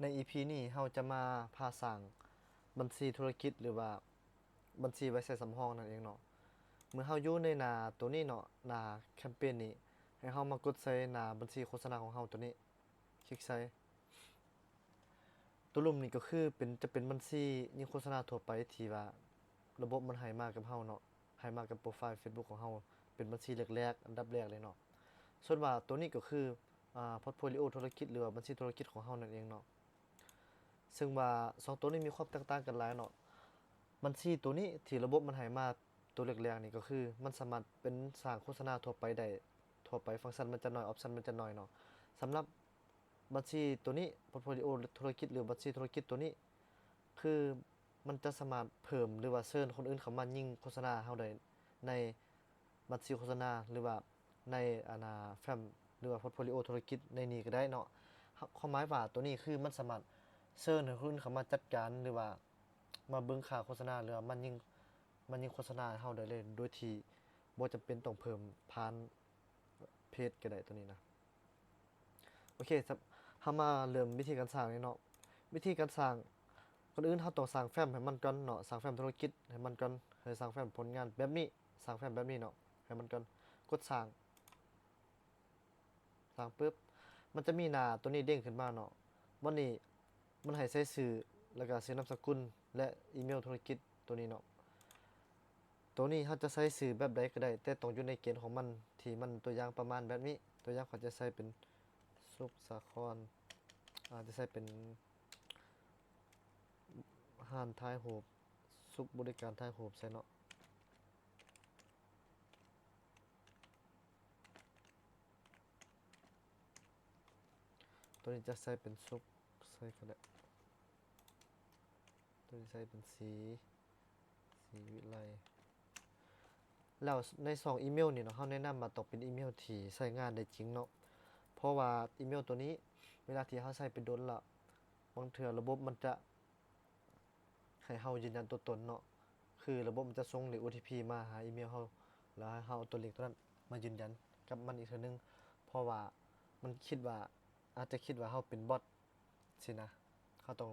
ໃນອີພີນີ້ເຮົາຈະມາພາສ້າງບັນຊີທຸລະກິດ ຫຼືວ່າບັນຊີໄວ້ໃຊ້ສຳຮອງນັ້ນເອງເນາະ. ເມື່ອເຮົາຢູ່ໃນໜ້າໂຕນີ້ເນາະ, ໜ້າແຄມເປນນີ້, ໃຫ້ເຮົາມາກົດໃສ່ໜ້າບັນຊີໂຄສະນາຂອງເຮົາໂຕນີ້, ຄລິກໃສ່. ໂຕລຸ່ມນີ້ກໍຄືເປັນ, ຈະເປັນບັນຊີຍິງໂຄສະນາທົ່ວໄປທີ່ວ່າລະບົບມັນໃຫ້ມາກັບເຮົາເນາະ, ໃຫ້ມາກັບໂປຣໄຟເຟສບຸກຂອງເຮົາ ເປັນບັນຊີແລກໆ ອັນດັບແລກເລີຍເນາະ. ສ່ວນວ່າໂຕນີ້ກໍຄື ອາ ພອດໂຟລິໂອທຸລະກິດ ຫຼືວ່າບັນຊີທຸລະກິດຂອງເຮົານັ້ນເອງເນາະ. ເຊິ່ງວ່າສອງໂຕນີ້ມີຄວາມແຕກຕ່າງກັນຫຼາຍເນາະ. ບັນຊີໂຕນີ້ທີ່ລະບົບມັນໃຫ້ມາໂຕແລກໆນີ້ ກໍຄືມັນສາມາດເປັນສ້າງໂຄສະນາທົ່ວໄປໄດ້, ທົ່ວໄປ, ຟັງຊັນມັນຈະໜ້ອຍ, ອອບຊັນມັນຈະໜ້ອຍເນາະ. ສຳລັບບັນຊີໂຕນີ້ ພອດໂຟລິໂອທຸລະກິດ ຫຼືບັນຊີທຸລະກິດໂຕນີ້ ຄື ມັນຈະສາມາດເພີ່ມ ຫຼືວ່າເຊີນຄົນອື່ນເຂົ້າມາຍິງໂຄສະນາເຮົາໄດ້ໃນບັນຊີໂຄສະນາ ຫຼືວ່າໃນ ອັນນ່າ ແຟ້ມ ຫຼືວ່າພອດໂຟລິໂອທຸລະກິດໃນນີ້ກໍໄດ້ເນາະ. ຄວາມໝາຍວ່າໂຕນີ້ຄືມັນສາມາດເຊີນໃຫ້ຄົນອື່ນເຂົ້າມາຈັດການ ຫຼືວ່າມາເບິ່ງຄ່າໂຄສະນາ ຫຼືວ່າມາຍິງ, ມາຍິງໂຄສະນາໃຫ້ເຮົາໄດ້ເລີຍ ໂດຍທີ່ບໍ່ຈຳເປັນຕ້ອງເພີ່ມຜ່ານເພຈກໍໄດ້ ໂຕນີ້ນະ. ໂອເຄ ເຮົາມາເລີ່ມວິທີການສ້າງນີ້ເນາະ. ວິທີການສ້າງ, ກ່ອນອື່ນເຮົາຕ້ອງສ້າງແຟ້ມໃຫ້ມັນກ່ອນເນາະ, ສ້າງແຟ້ມທຸລະກິດໃຫ້ມັນກ່ອນ, ໃຫ້ສ້າງແຟ້ມຜົນງານແບບນີ້, ສ້າງແຟ້ມແບບນີ້ເນາະ ໃຫ້ມັນກ່ອນ. ກົດສ້າງ, ສ້າງປຶບ ມັນຈະມີໜ້າໂຕນີ້ເດ້ງຂຶ້ນມາເນາະ. ບັດນີ້ມັນໃຫ້ໃສ່ຊື່ ແລ້ວກໍຊື່ນາມສະກຸນ ແລະ ອີເມວທຸລະກິດໂຕນີ້ເນາະ. ໂຕນີ້ເຮົາຈະໃສ່ຊື່ແບບໃດກໍໄດ້, ແຕ່ຕ້ອງຢູ່ໃນເກນຂອງມັນ ທີ່ມັນ ຕົວຢ່າງປະມານແບບນີ້. ຕົວຢ່າງຂ້ອຍຈະໃສ່ເປັນສຸກສາຄອນ, ອາດຈະໃສ່ເປັນຮ້ານຖ່າຍຮູບ, ສຸກບໍລິການຖ່າຍຮູບໃສ່ເນາະ. ໂຕນີ້ຈະໃສ່ເປັນສຸກໃສ່ກໍໄດ້. ໂຕນີ້ໃສ່ເປັນສີ, ສີວິໄລ. ແລ້ວໃນຊ່ອງອີເມວນີ້ເນາະ, ເຮົາແນະນຳວ່າຕ້ອງເປັນອີເມວທີ່ໃຊ້ງານໄດ້ຈິງເນາະ. ເພາະວ່າອີເມວໂຕນີ້ ເວລາທີ່ເຮົາໃຊ້ໄປດົນລະ, ບາງເທື່ອລະບົບມັນຈະໃຫ້ເຮົາຢືນຢັນຕົວຕົນເນາະ. ຄືລະບົບມັນຈະສົ່ງເລກໂອທີພີມາຫາອີເມວເຮົາ, ແລ້ວໃຫ້ເຮົາເອົາຕົວເລກໂຕນັ້ນມາຢືນຢັນກັບມັນອີກເທື່ອໜຶ່ງ. ເພາະວ່າມັນຄິດວ່າ, ອາດຈະຄິດວ່າເຮົາເປັນບອດ ຊີ້ນະ. ເຮົາຕ້ອງ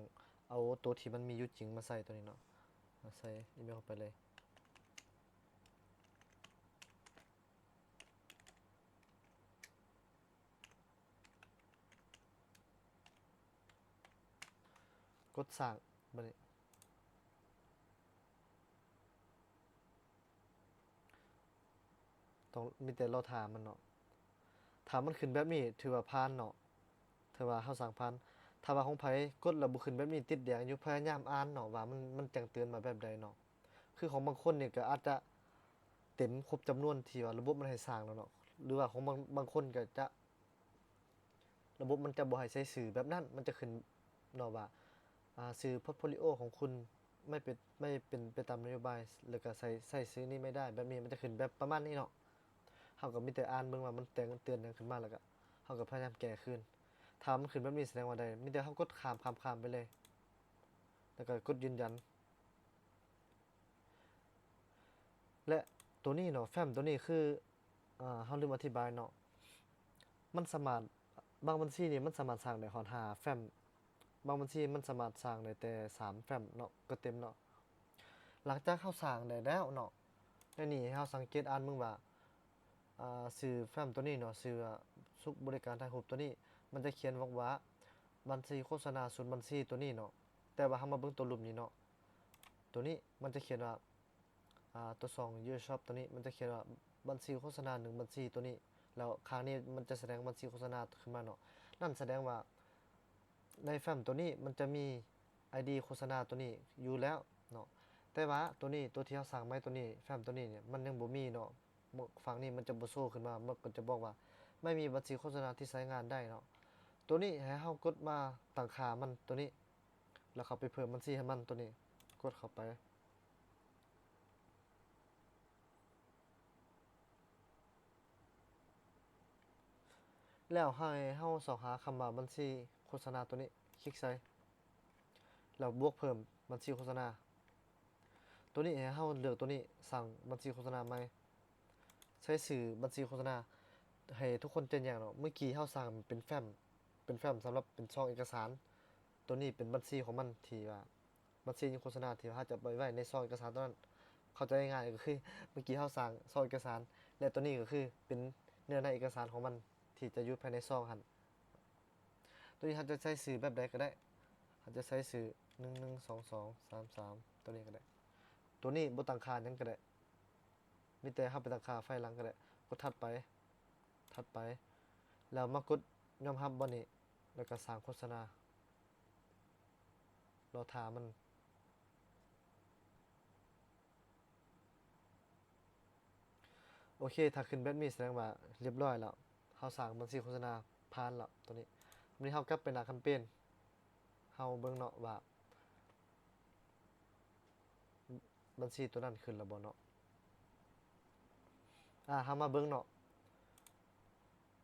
ເອົາໂຕທີ່ມັນມີຢູ່ຈິງມາໃສ່ໂຕນີ້ເນາະ, ມາໃສ່ອີເມວເຂົ້າໄປເລີຍ. ກົດສ້າງ ບັດນີ້ ຕ້ອງມີແຕ່ລໍຖ້າມັນເນາະ. ຖ້າມັນຂຶ້ນແບບນີ້ ຖືວ່າຜ່ານເນາະ, ຖືວ່າເຮົາສ້າງຜ່ານ. ຖ້າວ່າຂອງໃຜກົດແລ້ວບໍ່ຂຶ້ນແບບນີ້ ຕິດແດງຢູ່, ພະຍາຍາມອ່ານເນາະ ວ່າມັນ, ມັນແຈ້ງເຕືອນມາແບບໃດເນາະ. ຄືຂອງບາງຄົນນີ້ກໍອາດຈະເຕັມຄົບຈຳນວນທີ່ວ່າລະບົບມັນໃຫ້ສ້າງແລ້ວເນາະ, ຫຼືວ່າຂອງບາງ, ບາງຄົນກໍຈະ ລະບົບມັນຈະບໍ່ໃຫ້ໃສ່ຊື່ແບບນັ້ນ, ມັນຈະຂຶ້ນເນາະວ່າ ອາ ຊື່ພອດໂຟລິໂອຂອງຄຸນໄມ່ເປັນ, ໄມ່ເປັນໄປຕາມນະໂຍບາຍ ແລ້ວກໍໃສ່, ໃສ່ຊື່ນີ້ໄມ່ໄດ້ ແບບນີ້. ມັນຈະຂຶ້ນແບບປະມານນີ້ເນາະ. ເຮົາກໍມີແຕ່ອ່ານເບິ່ງວ່າມັນແຈ້ງເຕືອນຫຍັງຂຶ້ນມາ ແລ້ວກໍເຮົາກໍພະຍາຍາມແກ້ຄືນ. ຖ້າມັນຂຶ້ນແບບນີ້ ສະແດງວ່າໄດ້, ມີແຕ່ເຮົາກົດຂ້າມ, ຂ້າມ, ຂ້າມໄປເລີຍ ແລ້ວກໍກົດຢືນຢັນ. ແລະ ໂຕນີ້ເນາະ, ແຟ້ມໂຕນີ້ຄື ອາ ເຮົາລືມອະທິບາຍເນາະ, ມັນສາມາດ, ບາງບັນຊີນີ້ມັນສາມາດສ້າງໄດ້ຮອດຫ້າແຟ້ມ, ບາງບັນຊີມັນສາມາດສ້າງໄດ້ແຕ່ສາມແຟ້ມເນາະ ກໍເຕັມເນາະ. ຫຼັງຈາກເຮົາສ້າງໄດ້ແລ້ວເນາະ, ໃນນີ້ໃຫ້ເຮົາສັງເກດອ່ານເບິ່ງວ່າ ອາ ຊື່ແຟ້ມໂຕນີ້ເນາະ, ຊື່ວ່າສຸກບໍລິການຖ່າຍຮູບໂຕນີ້ ມັນຈະຂຽນບອກວ່າ ບັນຊີໂຄສະນາສູນບັນຊີໂຕນີ້ເນາະ. ແຕ່ວ່າເຮົາມາເບິ່ງໂຕລຸ່ມນີ້ເນາະ, ໂຕນີ້ມັນຈະຂຽນວ່າ ອາ ຕົວສອງ Your Shop ໂຕນີ້ມັນຈະຂຽນວ່າບັນຊີໂຄສະນາໜຶ່ງບັນຊີໂຕນີ້, ແລ້ວຂ້າງນີ້ມັນຈະສະແດງບັນຊີໂຄສະນາຂຶ້ນມາເນາະ. ນັ້ນສະແດງວ່າໃນແຟ້ມໂຕນີ້ມັນຈະມີ ໄອດີ ໂຄສະນາໂຕນີ້ຢູ່ແລ້ວເນາະ, ແຕ່ວ່າໂຕນີ້, ໂຕທີ່ເຮົາສ້າງໃໝ່ໂຕນີ້, ແຟ້ມໂຕນີ້ນີ້ ມັນຍັງບໍ່ມີເນາະ. ຝັ່ງນີ້ມັນຈະບໍ່ໂຊຂຶ້ນມາ, ມັນກໍຈະບອກວ່າ ໄມ່ມີບັນຊີໂຄສະນາທີ່ໃຊ້ງານໄດ້ເນາະ. ໂຕນີ້ໃຫ້ເຮົາກົດມາຕັ້ງຄ່າມັນໂຕນີ້ ແລ້ວເຂົ້າໄປເພີ່ມບັນຊີໃຫ້ມັນໂຕນີ້, ກົດເຂົ້າໄປ. ແລ້ວໃຫ້ເຮົາຊອກຫາຄຳວ່າບັນຊີໂຄສະນາໂຕນີ້, ຄລິກໃສ່ ແລ້ວບວກເພີ່ມບັນຊີໂຄສະນາ. ໂຕນີ້ໃຫ້ເຮົາເລືອກໂຕນີ້, ສ້າງບັນຊີໂຄສະນາໃໝ່, ໃສ່ຊື່ບັນຊີໂຄສະນາ. ໃຫ້ທຸກຄົນຈະແຍກເນາະ, ມື້ກີ້ເຮົາສ້າງເປັນແຟ້ມ, ເປັນແຟ້ມສຳລັບເປັນຊ່ອງເອກະສານ, ໂຕນີ້ເປັນບັນຊີຂອງມັນທີ່ວ່າ ບັນຊີຍິງໂຄສະນາທີ່ວ່າເຮົາຈະໄປໄວ້ໃນຊອງເອກະສານໂຕນັ້ນ. ເຂົ້າໃຈງ່າຍໆກໍຄື ເມື່ອກີ້ເຮົາສ້າງຊອງເອກະສານ ແລະ ໂຕນີ້ກໍຄືເປັນເນື້ອໃນເອກະສານຂອງມັນທີ່ຈະຢູ່ພາຍໃນຊອງຫັ້ນ. ໂຕນີ້ເຮົາຈະໃຊ້ຊື່ແບບໃດກໍໄດ້ ເຮົາຈະໃຊ້ຊື່ ໜຶ່ງໜຶ່ງສອງສອງສາມສາມ ໂຕນີ້ກໍໄດ້. ໂຕນີ້ບໍ່ຕັ້ງຄ່າຫຍັງກໍໄດ້ ມີແຕ່ເຮົາໄປຕັ້ງຄ່າພາຍຫຼັງກໍໄດ້. ກົດຖັດໄປ ຖັດໄປ ແລ້ວມາກົດຍອມຮັບບ່ອນນີ້ ແລ້ວກໍສ້າງໂຄສະນາ ລໍຖ້າມັນ. ໂອເຄ ຖ້າຂຶ້ນແບບນີ້ສະແດງວ່າຮຽບຮ້ອຍແລ້ວ ເຮົາສ້າງບັນຊີໂຄສະນາຜ່ານແລ້ວໂຕນີ້. ບາດນີ້ເຮົາກັບໄປໜ້າແຄມເປນ ເຮົາເບິ່ງເນາະວ່າ ບັນຊີໂຕນັ້ນຂຶ້ນແລ້ວບໍ່ເນາະ. ອາ ເຮົາມາເບິ່ງເນາະ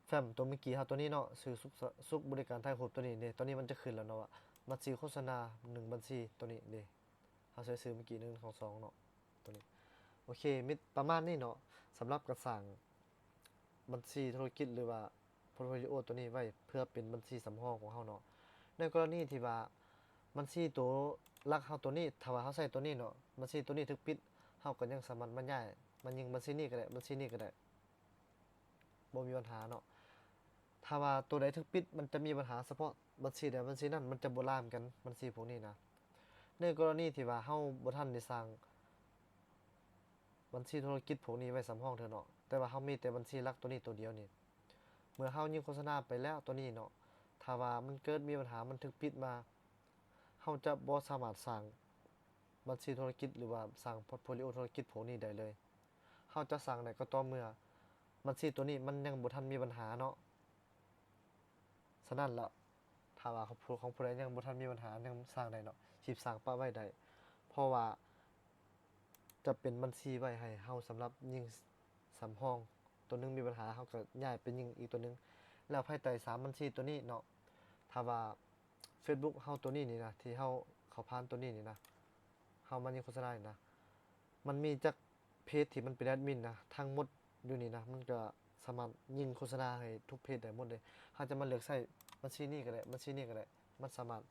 ແຟ້ມໂຕເມື່ອກີ້ເຮົາໂຕນີ້ເນາະ ຊື່ສຸກ ສຸກບໍລິການຖ່າຍຮູບໂຕນີ້ເດ້. ຕອນນີ້ມັນຈະຂຶ້ນແລ້ວເນາະວ່າ ບັນຊີໂຄສະນາໜຶ່ງບັນຊີໂຕນີ້ເດ້. ເຮົາໃສ່ຊື່ເມື່ອກີ້ ໜຶ່ງສອງສອງເນາະ ໂຕນີ້. ໂອເຄ ມີປະມານນີ້ເນາະ ສຳລັບການສ້າງບັນຊີທຸລະກິດ ຫຼືວ່າ ພອດໂຟລິໂອໂຕນີ້ໄວ້ເພື່ອເປັນບັນຊີສຳຮອງຂອງເຮົາເນາະ. ໃນກໍລະນີທີ່ວ່າບັນຊີໂຕຫຼັກເຮົາໂຕນີ້ ຖ້າວ່າເຮົາໃຊ້ໂຕນີ້ເນາະ ບັນຊີໂຕນີ້ຖືກປິດ ເຮົາກໍຍັງສາມາດມາຍ້າຍມາຍິງບັນຊີນີ້ກໍໄດ້ ບັນຊີນີ້ກໍໄດ້ ບໍ່ມີບັນຫາເນາະ. ຖ້າວ່າໂຕໃດຖືກປິດ ມັນຈະມີບັນຫາສະເພາະບັນຊີໃດບັນຊີນັ້ນ ມັນຈະບໍ່ລາມກັນ ບັນຊີພວກນີ້ນະ. ໃນກໍລະນີທີ່ວ່າເຮົາບໍ່ທັນໄດ້ສ້າງ ບັນຊີທຸລະກິດພວກນີ້ໄວ້ສຳຮອງເທື່ອເນາະ ແຕ່ວ່າເຮົາມີແຕ່ບັນຊີຫຼັກໂຕນີ້ໂຕດຽວນີ້ ເມື່ອເຮົາຍິງໂຄສະນາໄປແລ້ວໂຕນີ້ເນາະ ຖ້າວ່າມັນເກີດມີບັນຫາ ມັນຖືກປິດມາ ເຮົາຈະບໍ່ສາມາດສ້າງບັນຊີທຸລະກິດ ຫຼືວ່າສ້າງພອດໂຟລິໂອທຸລະກິດພວກນີ້ໄດ້ເລີຍ. ເຮົາຈະສ້າງໄດ້ກໍຕໍ່ເມື່ອບັນຊີໂຕນີ້ມັນຍັງບໍ່ທັນມີບັນຫາເນາະ. ສະນັ້ນລະ ຖ້າວ່າຂອງຜູ້ ຂອງຜູ້ໃດຍັງບໍ່ທັນມີບັນຫາ ຍັງສ້າງໄດ້ເນາະ ຮີບສ້າງປະໄວ້ໄດ້ ເພາະວ່າຈະເປັນບັນຊີໄວ້ໃຫ້ເຮົາສຳລັບຍິງສຳຮອງ ໂຕໜຶ່ງມີບັນຫາ ເຮົາກໍຍ້າຍໄປຍິງອີກໂຕໜຶ່ງ. ແລ້ວພາຍໃຕ້ສາມບັນຊີໂຕນີ້ເນາະ ຖ້າວ່າເຟສບຸກເຮົາໂຕນີ້ນີ້ນະ ທີ່ເຮົາເຂົ້າຜ່ານໂຕນີ້ນີ້ນະ ເຮົາມາຍິງໂຄສະນານີ້ນະ ມັນມີຈັກ ເພຈທີ່ມັນເປັນແອດມິນນະ ທັງໝົດຢູ່ນີ້ນະ ມັນກະສາມາດຍິງໂຄສະນາໃຫ້ທຸກເພຈໄດ້ໝົດເດ້. ເຮົາຈະມາເລືອກໃຊ້ບັນຊີນີ້ກໍໄດ້ ບັນຊີນີ້ກໍໄດ້ ມັນສາມາດ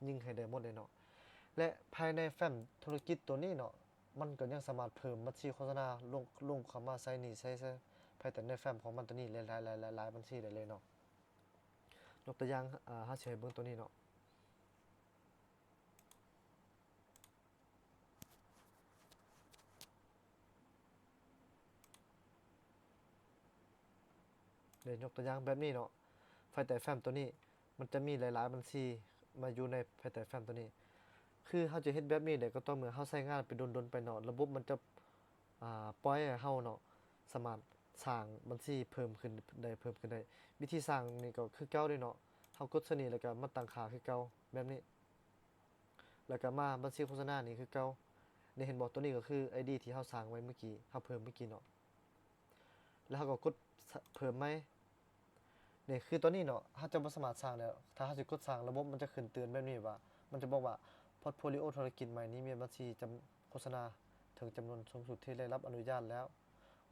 ຍິງໃຫ້ໄດ້ໝົດເດ້ເນາະ. ແລະ ພາຍໃນແຟ້ມທຸລະກິດໂຕນີ້ເນາະ ມັນກໍຍັງສາມາດເພີ່ມບັນຊີໂຄສະນາລົງ ລົງເຂົ້າມາໃສ່ນີ້ ໃສ່ ໃສ່ພາຍໃຕ້ໃນແຟ້ມຂອງມັນໂຕນີ້ຫຼາຍໆ ຫຼາຍໆ ຫຼາຍໆບັນຊີໄດ້ເລີຍເນາະ. ຍົກຕົວຢ່າງ ອາ ເຮົາຊິໃຫ້ເບິ່ງໂຕນີ້ເນາະ. ເດ້ ຍົກຕົວຢ່າງແບບນີ້ເນາະ ພາຍໃຕ້ແຟ້ມໂຕນີ້ ມັນຈະມີຫຼາຍໆບັນຊີມາຢູ່ໃນພາຍໃຕ້ແຟ້ມໂຕນີ້. ຄືເຮົາຈະເຮັດແບບນີ້ໄດ້ກໍຕໍ່ເມື່ອເຮົາໃຊ້ງານໄປດົນໆໄປເນາະ ລະບົບມັນຈະ ອາ ປ່ອຍໃຫ້ເຮົາເນາະ ສາມາດສ້າງບັນຊີເພີ່ມຂຶ້ນໄດ້ ເພີ່ມຂຶ້ນໄດ້. ວິທີສ້າງນີ້ກໍຄືເກົ່າເດ້ເນາະ ເຮົາກົດໃສ່ນີ້ ແລ້ວກໍມາຕັ້ງຄ່າຄືເກົ່າແບບນີ້. ແລ້ວກໍມາບັນຊີໂຄສະນານີ້ຄືເກົ່າ. ນີ້ເຫັນບໍ່? ໂຕນີ້ກໍຄືໄອດີທີ່ເຮົາສ້າງໄວ້ມື້ກີ້ ເຮົາເພີ່ມມື້ກີ້ເນາະ. ແລ້ວເຮົາກໍກົດ ສ- ເພີ່ມໃໝ່. ນີ້ຄືຕອນນີ້ເນາະ ເຮົາຈະບໍ່ສາມາດສ້າງໄດ້. ຖ້າເຮົາຊິກົດສ້າງ ລະບົບມັນຈະຂຶ້ນເຕືອນແບບນີ້ວ່າ ມັນຈະບອກວ່າ ພອດໂຟລິໂອທຸລະກິດໃໝ່ນີ້ມີບັນຊີຈຳ ໂຄສະນາເຖິງຈຳນວນສູງສຸດທີ່ໄດ້ຮັບອະນຸຍາດແລ້ວ.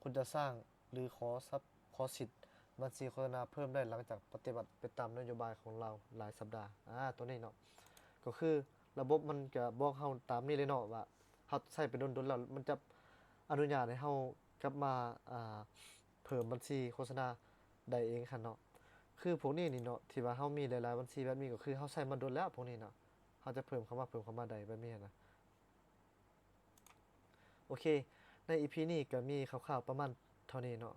ຄຸນຈະສ້າງ ຫຼື ຂໍສັບ ຂໍສິດບັນຊີໂຄສະນາເພີ່ມໄດ້ ຫຼັງຈາກປະຕິບັດໄປຕາມນະໂຍບາຍຂອງລາວຫຼາຍສັບດາ. ອາ ໂຕນີ້ເນາະ ກໍຄືລະບົບມັນຈະບອກເຮົາຕາມນີ້ເລີຍເນາະ ວ່າເຮົາໃຊ້ໄປດົນໆແລ້ວ ມັນຈະອະນຸຍາດໃຫ້ເຮົາກັບມາ ອາ ເພີ່ມບັນຊີໂຄສະນາໄດ້ເອງຫັ້ນເນາະ. ຄືພວກນີ້ນີ້ເນາະ ທີ່ວ່າເຮົາມີຫຼາຍໆບັນຊີແບບນີ້ ກໍຄືເຮົາໃຊ້ມາດົນແລ້ວພວກນີ້ເນາະ ເຮົາຈະເພີ່ມເຂົ້າມາ ເພີ່ມເຂົ້າມາໄດ້ແບບນີ້ຫັ້ນນະ. ໂອເຄ ໃນອີພີນີ້ກໍມີຄ່າວໆປະມານເທົ່ານີ້ເນາະ.